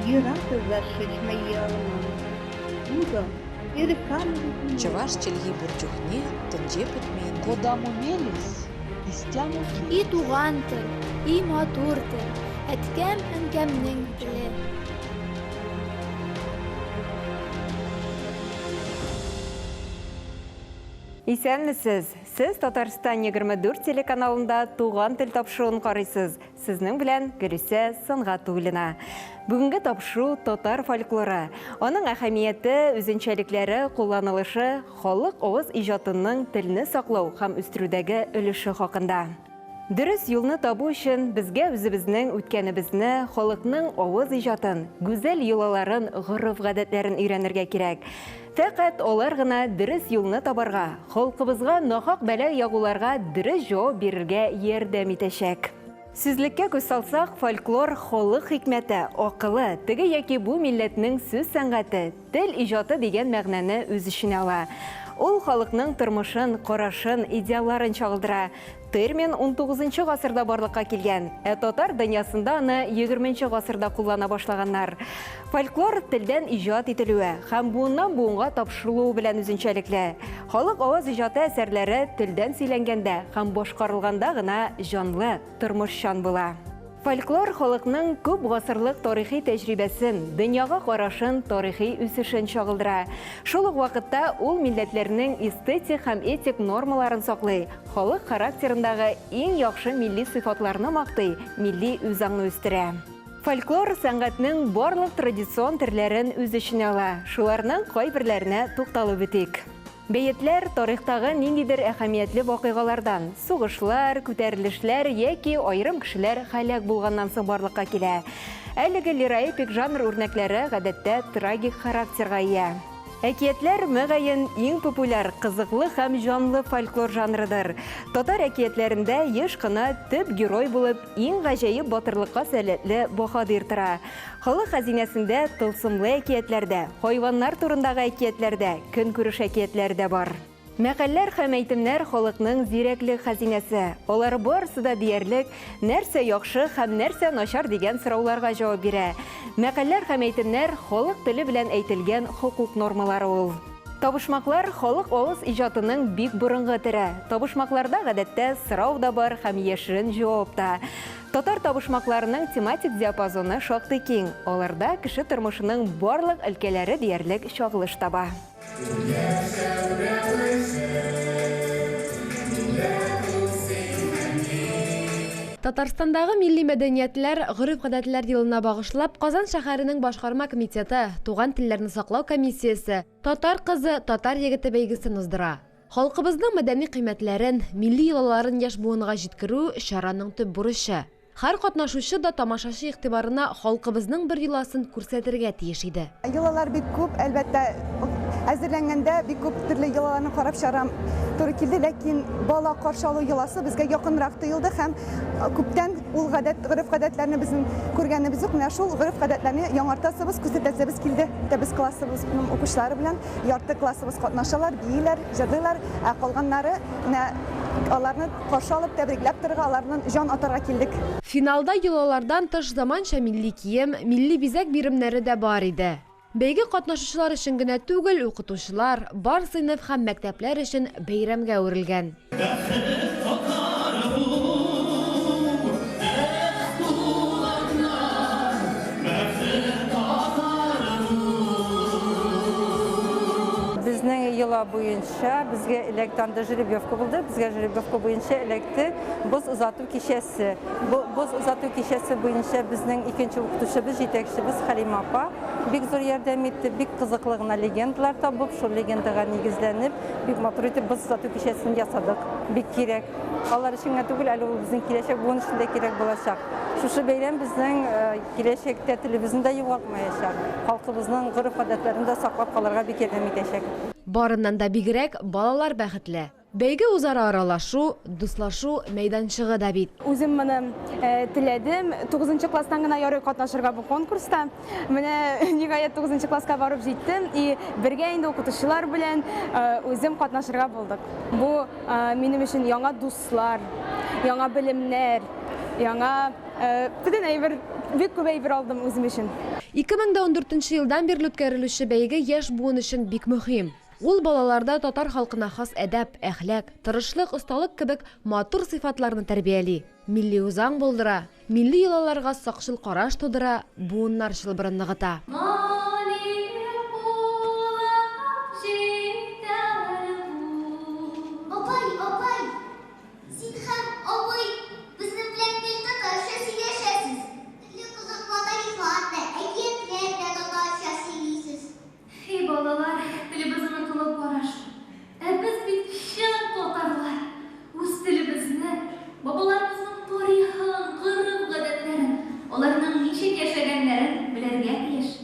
Юратӑр Чӑваш чӗлхи пур чухне тӗнче пӗтмен. Кодамо мелесь, истямо И туган тел, и матур тел, әткәм-әнкәмнең теле. Исәнмесез! Сез Татарстан 24 телеканалында Туган тел тапшыруын карыйсыз. Сезнең белән Гөлүсә Сөнгатуллина. Бүгенге тапшыру татар фольклоры. Аның әһәмияте, үзенчәлекләре, кулланылышы, халык авыз иҗатының телне саклау һәм үстерүдәге өлеше хакында. Дөрес юлны табу өчен безгә үзебезнең үткәнебезне, халыкның авыз иҗатын, гүзәл йолаларын, гореф-гадәтләрен өйрәнергә кирәк. Фәкать алар гына дөрес юлны табарга, халкыбызга нахак бәла ягуларга дөрес җавап бирергә ярдәм итәчәк. Сүзлеккә күз салсак, фольклор, халык хикмәте, акылы, теге яки бу милләтнең сүз сәнгате, тел иҗаты дигән мәгънәне үз эченә ала. Ул халыкның тормышын, карашын, идеалларын чагылдыра. Термин унтугызынчы гасырда барлыкка килгән, ә татар дөньясында аны егерменче гасырда куллана башлаганнар. Фольклор телдән иҗат ителүе һәм буыннан буынга тапшырылуы белән үзенчәлекле. Халык аваз иҗаты әсәрләре телдән сөйләнгәндә һәм башкарылганда гына җанлы, тормышчан була. Фольклор халыкның күп гасырлык тарихи тәҗрибәсен, дөньяга карашын, тарихи үсешен чагылдыра. Шул ук вакытта ул милләтләрнең эстетик һәм этик нормаларын саклый, халык характерындагы иң яхшы милли сыйфатларны мактый, милли үзаңны үстерә. Фольклор сәнгатьнең барлык традицион төрләрен үз эченә ала. Шуларның кайберләренә тукталып үтик. Бәетләр тарихтагы ниндидер әһәмиятле вакыйгалардан, сугышлар, күтәрелешләр яки аерым кешеләр һәлак булганнан соң барлыкка килә. Әлеге лироэпик жанр үрнәкләре, гадәттә, трагик характерга ия. Әкиятләр, мөгаен, иң популяр, кызыклы һәм җанлы фольклор жанрыдыр. Татар әкиятләрендә еш кына төп герой булып иң гаҗәеп батырлыкка сәләтле баһадир тора. Халык хәзинәсендә тылсымлы әкиятләр дә, хайваннар турындагы әкиятләр дә, көнкүреш әкиятләре дә бар. Мәкальләр һәм әйтемнәр халыкның зирәклек хәзинәсе. Алар барысы да диярлек нәрсә яхшы һәм нәрсә начар дигән сорауларга җавап бирә. Мәкальләр һәм әйтемнәр халык теле белән әйтелгән хокук нормалары ул. Табышмаклар халык авыз иҗатының бик борынгы төре. Табышмакларда гадәттә сорау да бар һәм яшерен җавап та. Татар табышмакларының тематик диапазоны шактый киң, аларда кеше тормышының барлык өлкәләре диярлек чагылыш таба. Татарстандагы милли мәдәниятләр, гореф-гадәтләр елына багышлап, Казан шәһәренең башкарма комитеты, Туган телләрне саклау комиссиясе Татар кызы, татар егете бәйгесен уздыра. Халкыбызның мәдәни кыйммәтләрен, милли йолаларын яшь буынга җиткерү, чараның төп бурычы. Һәр катнашучы да тамашачы игътибарына халкыбызның бер йоласын күрсәтергә тиеш иде. Йолалар бик күп, әлбәттә, әзерләнгәндә бик күп төрле йолаларны карап чыгарга туры килде, ләкин бала каршы алу йоласы безгә якынрак тоелды һәм күптән ул гадәт, гореф-гадәтләрне безнең күргәнебез юк, менә шул гореф-гадәтләрне яңартасыбыз, күрсәтәсебез килде. Без классыбызның укучылары белән Ярты классыбыз катнашалар, бииләр, җырлыйлар, ә калганнары менә аларны каршы алып, тәбрикләп торырга, аларның җан атарга килдек. Финалда йолалардан тыш заманча милли кием, милли бизәк биремнәре дә бар иде. Бәйге катнашучылар өчен генә түгел, укытучылар, бар сыйныф һәм мәктәпләр өчен бәйрәмгә әверелгән. Бәхет татар бу, эх, туганнар, бәхет татар бу. Безнең йола буенча безгә эләкте, анда жеребьевка булды, безгә жеребьевка буенча эләкте боз озату кичәсе. Бу боз озату кичәсе буенча безнең икенче укытучыбыз, җитәкчебез Хәлимә апа бик зур ярдәм итте, бик кызыклы гына легендалар табып, шул легендага нигезләнеп, Бик матур итеп боз озату кичәсен ясадык. Бик кирәк. Алар өчен генә түгел, әле ул безнең киләчәк буын өчен дә кирәк булачак. Шушы бәйрәм безнең киләчәктә телебезне дә югалтмаячак, халкыбызның гореф-гадәтләрен дә саклап калырга бик ярдәм итәчәк. Барыннан да бигрәк, балалар бәхетле. Бәйге үзара аралашу, дуслашу мәйданчыгы да бит. Үзем моны теләдем. Тугызынчы класстан гына ярый катнашырга бу конкурста. Менә ниһаять тугызынчы класска барып җиттем и бергә инде укытучылар белән үзем катнашырга булдык. Бу минем өчен яңа дуслар, яңа белемнәр. яңа бөтен әйбер, бик күп әйбер алдым үзем өчен. 2014 елдан бирле үткәрелүче бәйге яшь буын өчен бик мөһим. Ул балаларда татар халкына хас әдәп, әхлак, тырышлык, осталык кебек матур сыйфатларны тәрбияли, милли үзаң булдыра, милли йолаларга сакчыл караш тудыра, буыннар чылбырын ныгыта. Апай, апай, син һәм абый безнең белән гел татарча сөйләшәсез. Төрле кызыклы тарихлар да, әкиятләр дә татарча сөйлисез. Һи, балалар, телебез онытылып бара шул. Ә без бит чын татарлар. Үз телебезне, бабаларыбызның тарихын, гореф-гадәтләрен, аларның ничек яшәгәннәрен белергә тиеш.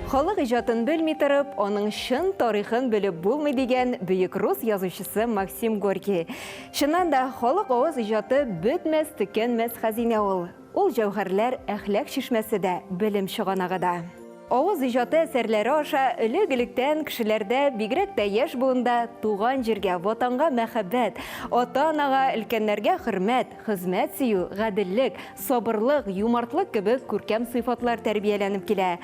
Халык иҗатын белми торып, аның чын тарихын белеп булмый дигән бөек рус язучысы Максим Горький. Чыннан да, халык авыз иҗаты бетмәс, төкәнмәс хәзинә ул. Ул җәүһәрләр әхлак чишмәсе дә, белем чыганагы да. Авыз иҗаты әсәрләре аша элек-электән кешеләрдә, бигрәк тә яшь буында туган җиргә, ватанга мәхәббәт, ата-анага, өлкәннәргә хөрмәт, хезмәт сөю, гаделлек, сабырлык, юмартлык кебек күркәм сыйфатлар тәрбияләнеп килә.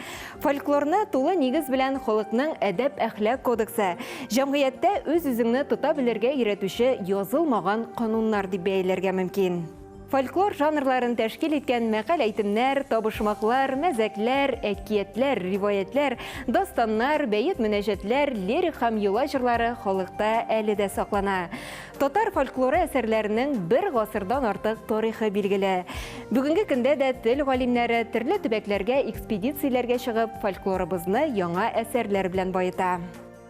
Фольклорны тулы нигез белән халыкның әдәп-әхлак кодексы, җәмгыятьтә үз-үзеңне тота белергә өйрәтүче язылмаган кануннар дип бәяләргә мөмкин. Фольклор жанрларын тәшкил иткән мәкаль-әйтемнәр, табышмаклар, мәзәкләр, әкиятләр, риваятьләр, дастаннар, бәет-мөнәҗәтләр, лирик һәм йола җырлары халыкта әле дә саклана. Татар фольклоры әсәрләренең бер гасырдан артык тарихы билгеле. Бүгенге көндә дә тел галимнәре төрле төбәкләргә экспедицияләргә чыгып, фольклорыбызны яңа әсәрләр белән баета.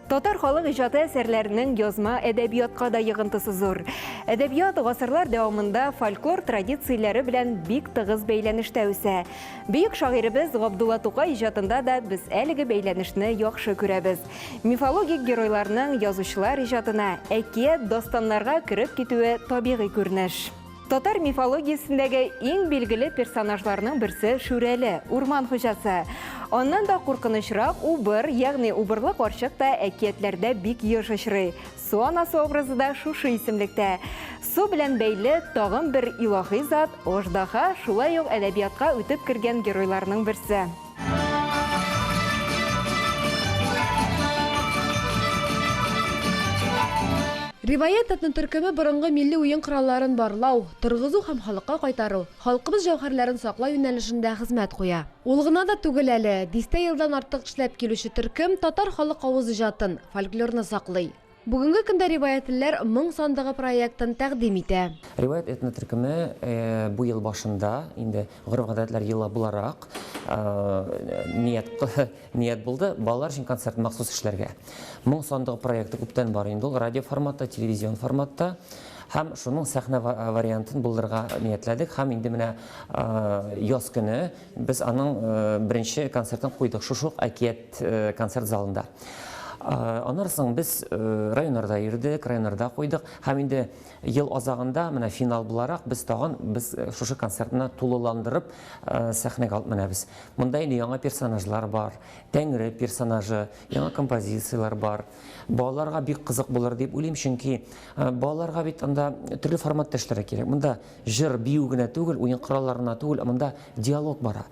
Татар халык иҗаты әсәрләренең язма әдәбиятка да йогынтысы зур. Әдәбият гасырлар дәвамында фольклор традицияләре белән бик тыгыз бәйләнештә үсә. Бөек шагыйребез Габдулла Тукай иҗатында да без әлеге бәйләнешне яхшы күрәбез. Мифологик геройларның язучылар иҗатына, әкият, дастаннарга кереп китүе табигый күренеш. Татар мифологиясендәге иң билгеле персонажларның берсе Шүрәле, урман хуҗасы. Аннан да куркынычрак Убыр, ягъни Убырлы карчык та әкиятләрдә бик еш очрый. Су анасы образы да шушы исемлектә. Су белән бәйле тагын бер илаһи зат, Аждаһа, шулай ук әдәбиятка үтеп кергән геройларның берсе. Риваять этнотөркеме борынгы милли уен коралларын барлау, торгызу һәм халыкка кайтару, халкыбыз җәүһәрләрен саклау юнәлешендә хезмәт куя. Ул гына да түгел әле, дистә елдан артык эшләп килүче төркем татар халык авыз иҗатын, фольклорны саклый. Бүгенге көндә риваятьлеләр Моң сандыгы проектын тәкъдим итә. Риваять этнотөркеме бу ел башында, инде гореф-гадәтләр елы буларак, ният ният булды, балалар өчен концерт махсус эшләргә. Моң сандыгы проекты күптән бар инде ул, радио форматта, телевизион форматта. Һәм шуның сәхнә вариантын булдырырга ниятләдек. Һәм инде менә яз көне без аның беренче концертын куйдык, шушы ук Әкият концерт залында. Аннан соң без районнарда йөрдек, районнарда куйдык. Һәм инде ел азагында, менә финал буларак, без тагын без шушы концертны тулыландырып сәхнәгә алып менәбез. Монда инде яңа персонажлар бар, Тәңре персонажы, яңа композицияләр бар. Балаларга бик кызык булыр дип уйлыйм, чөнки балаларга бит анда төрле форматта эшләргә кирәк. Монда Җыр, бию генә түгел, уен кораллары гына түгел, монда диалог бара.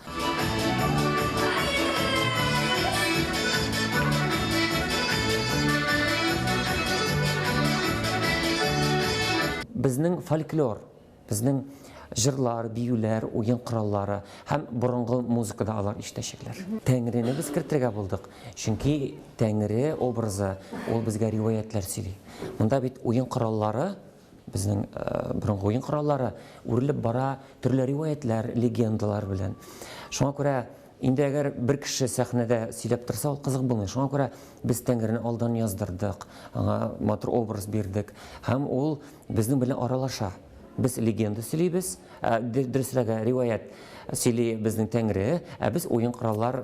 Безнең фольклор, безнең җырлар, биюләр, уен кораллары һәм борынгы музыка да алар ишетәчәкләр. Тәңрене без кертергә булдык, чөнки Тәңре образы ул безгә риваятьләр сөйли. Монда бит уен кораллары Безнең борынгы уен кораллары үрелеп бара төрле риваятьләр, легендалар белән. Шуңа күрә инде әгәр бер кеше сәхнәдә сөйләп торса, ул кызык булмый. Шуңа күрә без Тәңрене алдан яздырдык, аңа матур образ бирдек һәм ул безнең белән аралаша. Без легенда сөйлибез, дөресрәге, риваять сөйли безнең Тәңре, ә без уен кораллар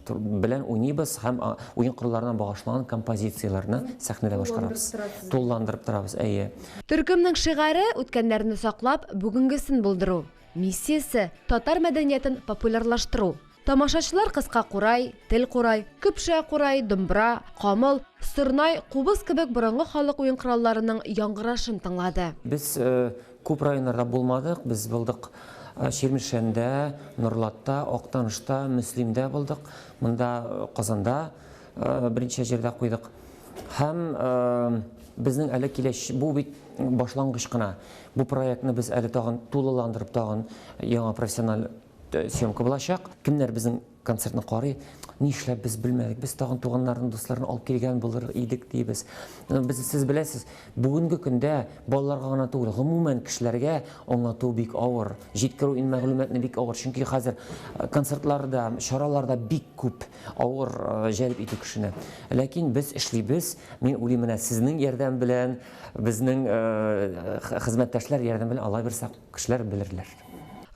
белән уйныйбыз һәм уен коралларына багышланган композицияләрне сәхнәдә башкарабыз. Тулыландырып торабыз, әйе. Төркемнең шигаре, үткәннәрне саклап, бүгенгесен булдыру. Миссиясе, татар мәдәниятен популярлаштыру. Тамашачылар кыска курай, тел курай, көпшә курай, домбра, камыл, сорнай, кубыз кебек борынгы халык уен коралларының яңгырашын тыңлады. Без күп районнарда булмадык, без булдык Чирмешәндә, Норлатта, Актанышта, Мөслимдә булдык, монда Казанда берничә җирдә куйдык. Һәм безнең әле киләч, бу бит башлангыч кына. Бу проектны без әле тагын тулыландырып, тагын яңа профессиональ съемка булачак. Кемнәр безнең концертны карый, нишләп без белмәдек, без тагын туганнарны, дусларны алып килгән булыр идек дибез. Без, сез беләсез, бүгенге көндә балаларга гына түгел, гомумән кешеләргә аңлату бик авыр, җиткерү ин мәгълүматны бик авыр, чөнки хәзер концертларда, чараларда бик күп авыр җәлеп итү кешене. Ләкин без эшлибез, мин уйлыйм, менә сезнең ярдәм белән, безнең хезмәттәшләр ярдәм белән алай бирсәк, кешеләр белерләр.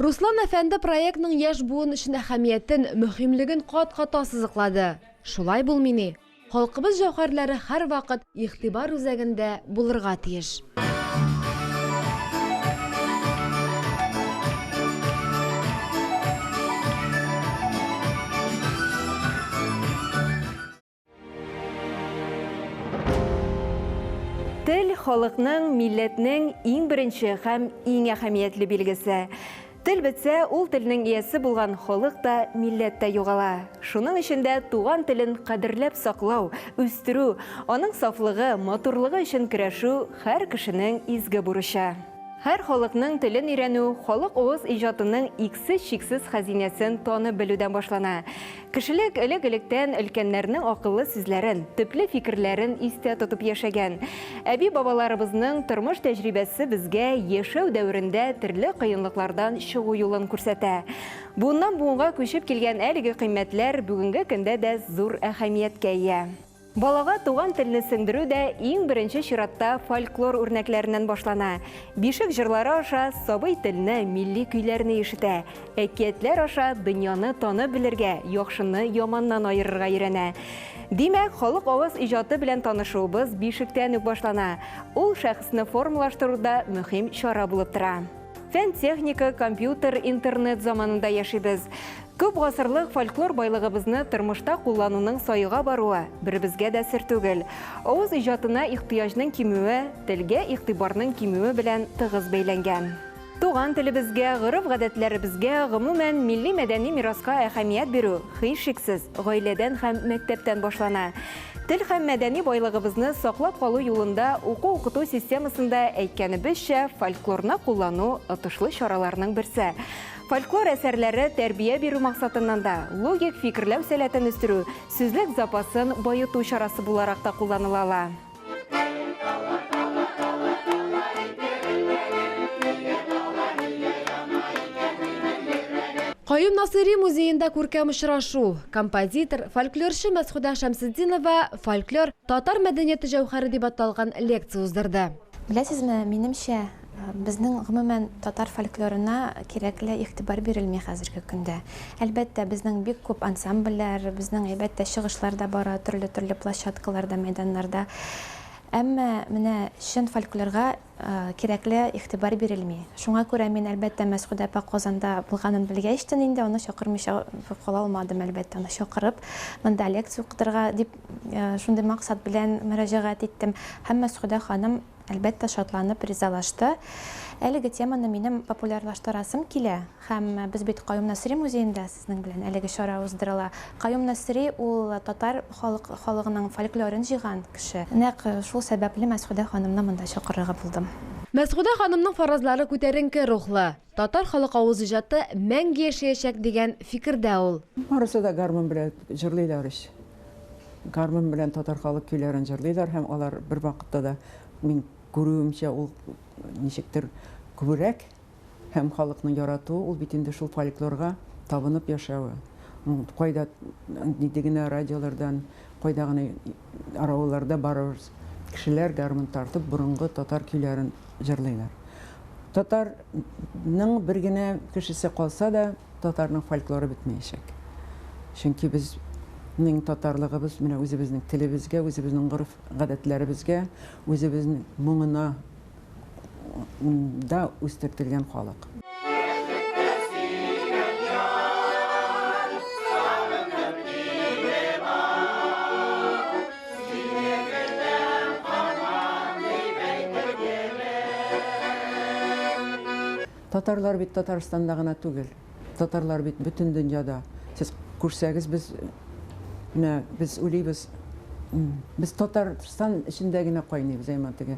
Руслан әфәнде проектның яшь буын өчен әһәмиятен, мөһимлеген кат-кат ассызыклады. Шулай булмыйни? Халкыбыз җәүһәрләре һәрвакыт игътибар үзәгендә булырга тиеш. Тел халыкның, милләтнең иң беренче һәм иң әһәмиятле билгесе. Тел бетсә, ул телнең иясе булган халык та, милләт тә югала. Шуның өчен дә туган телен кадерләп саклау, үстерү, аның сафлыгы, матурлыгы өчен көрәшү һәр кешенең изге бурычы. Һәр халыкның телен өйрәнү халык авыз иҗатының иксез-чиксез хәзинәсен танып белүдән башлана. Кешелек элек-электән өлкәннәрнең акыллы сүзләрен, төпле фикерләрен истә тотып яшәгән. Әби-бабаларыбызның тормыш тәҗрибәсе безгә яшәү дәверендә төрле кыенлыклардан чыгу юлын күрсәтә. Буыннан-буынга күчеп килгән әлеге кыйммәтләр бүгенге көндә дә зур әһәмияткә ия. Балага туган телне сеңдерү дә иң беренче чиратта фольклор үрнәкләреннән башлана. Бишек җырлары аша сабый телне, милли көйләрне ишетә. Әкиятләр аша дөньяны танып белергә, яхшыны яманнан аерырга өйрәнә. Димәк, халык авыз иҗаты белән танышуыбыз бишектән үк башлана. Ул шәхесне формалаштыруда мөһим чара булып тора. Фән-техника, компьютер, интернет заманында яшибез. Күп гасырлык фольклор байлыгыбызны тормышта куллануның саега баруы беребезгә дә сер түгел. Авыз иҗатына ихтыяҗның кимүе телгә игътибарның кимүе белән тыгыз бәйләнгән. Туган телебезгә, гореф-гадәтләребезгә, гомумән, милли-мәдәни мираска әһәмият бирү, һичшиксез, гаиләдән һәм мәктәптән башлана. Тел һәм мәдәни байлыгыбызны саклап калу юлында уку-укыту системасында, әйткәнебезчә, фольклорны куллану отышлы чараларның берсе. Фольклор әсәрләре тәрбия бирү максатыннан да, логик фикерләү сәләтен үстерү, сүзлек запасын баету чарасы буларак та кулланыла ала. Каюм Насыйри музеенда күркәм очрашу. Композитор, фольклорчы Мәсхүдә Шәмсетдинова Фольклор, татар мәдәнияте җәүһәре дип аталган лекция уздырды. Беләсезме, минемчә, безнең, гомумән, татар фольклорына кирәкле игътибар бирелми хәзерге көндә. Әлбәттә, безнең бик күп ансамбльләр, безнең, әлбәттә, чыгышлар да бара төрле-төрле площадкаларда, мәйданнарда. Әмма менә чын фольклорга кирәкле игътибар бирелми. Шуңа күрә мин, әлбәттә, Мәсгудә апа Казанда булганын белгәчтен инде аны чакырмыйча кала алмадым, әлбәттә, аны чакырып, монда лекция укытырга дип шундый максат белән мөрәҗәгать иттем. Һәм Мәсгудә ханым, әлбәттә, шатланып ризалашты. Әлеге теманы минем популярлаштырасым килә. Һәм без бит Каюм Насыйри музеенда сезнең белән әлеге чара уздырыла. Каюм Насыйри ул татар халык халыгының фольклорын җыйган кеше. Нәкъ шул сәбәпле Мәсгудә ханымны монда чакырырга булдым. Мәсгудә ханымның фаразлары күтәренке рухлы. Татар халык авыз иҗаты мәңге яшәячәк дигән фикердә ул. Барысы да гармун белән җырлыйлар ич. Гармун белән татар халык көйләрен җырлыйлар һәм алар бервакытта да, мин күрүемчә, ул ничектер күбрәк Һәм халыкның яратуы, ул бит инде шул фольклорга табынып яшәве. Кайда, нинди генә радиолардан, кайда гына аравылларда барыбер кешеләр гармун тартып борынгы татар көйләрен җырлыйлар. Татарның бер генә кешесе калса да, татарның фольклоры бетмәячәк. Чөнки безнең татарлыгыбыз менә үзебезнең телебезгә, үзебезнең гореф-гадәтләребезгә, үзебезнең моңына да үстертелгән халык. Татарлар бит Татарстанда гына түгел. Татарлар бит бөтен дөньяда. Сез күрсәгез, без менә без уйлыйбыз, без Татарстан эчендә генә кайныйбыз, әмма теге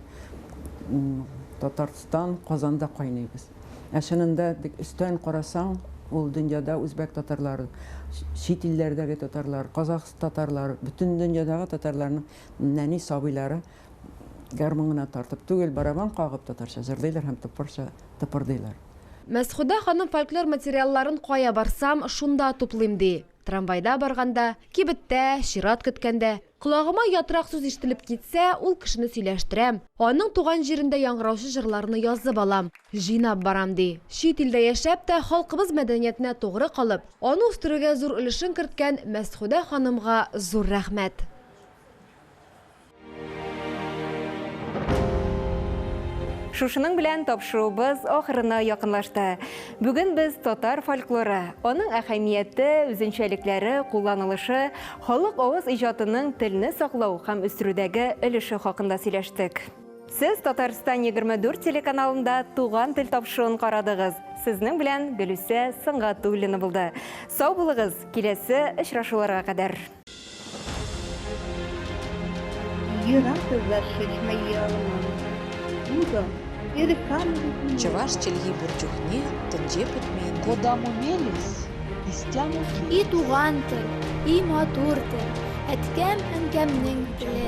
Татарстан, Казанда кайныйбыз. Ә чынында өстән карасаң, ул дөньяда үзбәк татарлары, чит илләрдәге татарлар, казах татарлары, бөтен дөньядагы татарларның нәни сабыйлары гармун гына тартып түгел, барабан кагып татарча җырлыйлар һәм тупырча тыпырдыйлар. Мәсхүдә ханым фольклор материалларын кая барсам, шунда туплыйм, ди. Трамвайда барганда, кибеттә, чират көткәндә, колагыма ятрак сүз ишетелеп китсә, ул кешене сөйләштерәм, аның туган җирендә яңгыраучы җырларны язып алам, җыйнап барам, ди. Чит илдә яшәп тә, халкыбыз мәдәниятенә тугры калып, аны үстерүгә зур өлешен керткән Мәсхүдә ханымга зур рәхмәт. Шушының белән тапшыруыбыз ахырына якынлашты. Бүген без татар фольклоры, аның әһәмияте, үзенчәлекләре, кулланылышы, халык авыз иҗатының телне саклау һәм үстерүдәге өлеше хакында сөйләштек. Сез Татарстан 24 телеканалында Туган тел тапшыруын карадыгыз. Сезнең белән Гөлүсә Сөнгатуллина булды. Сау булыгыз, киләсе очрашуларга кадәр. Чӑваш чӗлхи пур чухне тӗнче пӗтмен. Кодамо мелесь, истямо И туган тел, и матур тел, әткәм-әнкәмнең теле.